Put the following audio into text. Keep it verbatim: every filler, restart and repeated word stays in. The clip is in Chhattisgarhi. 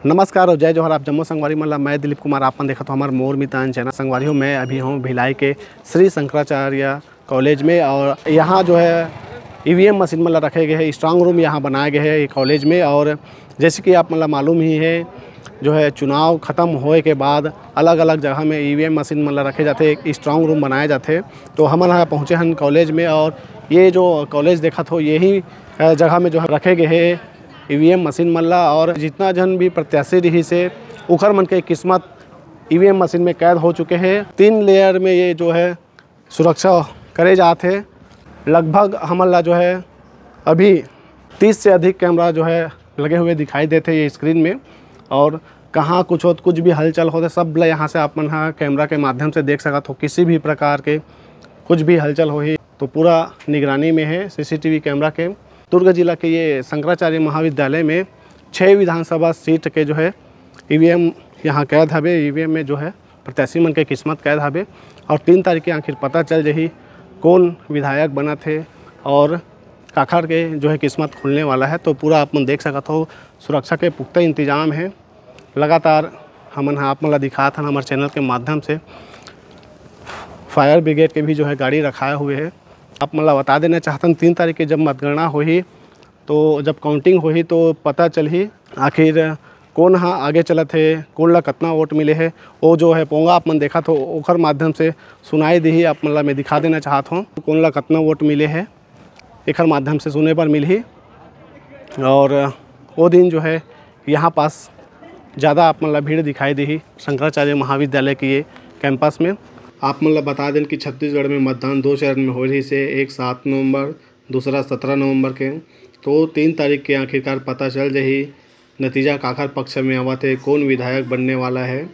नमस्कार और जय जोहार, आप जम्मो संगवारी मन ला। मैं दिलीप कुमार, आप मन देखत हो हमार मोर मितान चैनल। संगवारी हो, मैं अभी हूँ भिलाई के श्री शंकराचार्य कॉलेज में और यहाँ जो है ईवीएम मशीन मन ला रखे गए हैं, स्ट्रांग रूम यहाँ बनाए गए हैं ये कॉलेज में। और जैसे कि आप मन ला मालूम ही है, जो है चुनाव खत्म होए के बाद अलग-अलग जगह में ईवीएम मशीन मन ला रखे जाथे, एक स्ट्रांग रूम बनाए जाथे। तो हमन ह पहुँचे हन कॉलेज में और ये जो कॉलेज देखत हो, यही, अ, जगह में जो है रखे गए हैं ईवीएम मशीन मन ला। और जितना झन भी प्रत्याशी रहिस हे, उखर मन के किस्मत ईवीएम मशीन में कैद हो चुके हैं। तीन लेयर में ये जो है सुरक्षा करे जात हे। लगभग हमन ला जो है अभी तीस से अधिक कैमरा जो है लगे हुए दिखाई देथे ये स्क्रीन में, और कहाँ कुछ होत, कुछ भी हलचल होथे, सब ला यहाँ से आप मन ह कैमरा के माध्यम से देख सकत हो। किसी भी प्रकार के कुछ भी हलचल होही तो पूरा निगरानी में है सीसीटीवी कैमरा के। दुर्ग जिला के ये शंकराचार्य महाविद्यालय में छः विधानसभा सीट के जो है ईवीएम यहाँ कैद हवे। ईवीएम में जो है प्रत्याशी मन के किस्मत कैद हवे और तीन तारीख के आखिर पता चल जही कौन विधायक बनत हे और काखर के जो है किस्मत खुलने वाला है। तो पूरा आप मन देख सकत हो, सुरक्षा के पुख्ता इंतजाम है। लगातार हमन ह आप मन ला दिखात हन हमर चैनल के माध्यम से, फायर ब्रिगेड के भी जो है गाड़ी रखाए हुए है। आप मन ला बता देना चाहतन, तीन तारीख के जब मतगणना होही तो जब काउंटिंग होही तो पता चलही आखिर कौन ह आगे चलत हे, कौन ला कतना वोट मिले हे। वो जो है पोंगा आप मन देखत हो, ओखर माध्यम से सुनाई देही। आप मन ला मैं दिखा देना चाहत हूँ कौन ला कतना वोट मिले हे, एखर माध्यम से सुने बर मिलही। और वो दिन जो है यहाँ पास ज़्यादा आप मन ला भीड़ दिखाई देही शंकराचार्य महाविद्यालय के ये कैंपस में। आप मन ला बता देन कि छत्तीसगढ़ में मतदान दो चरण में हो रही से, एक सात नवंबर, दूसरा सत्रह नवंबर के। तो तीन तारीख के आखिरकार पता चल जही नतीजा काखर पक्ष में आवत है, कौन विधायक बनने वाला है।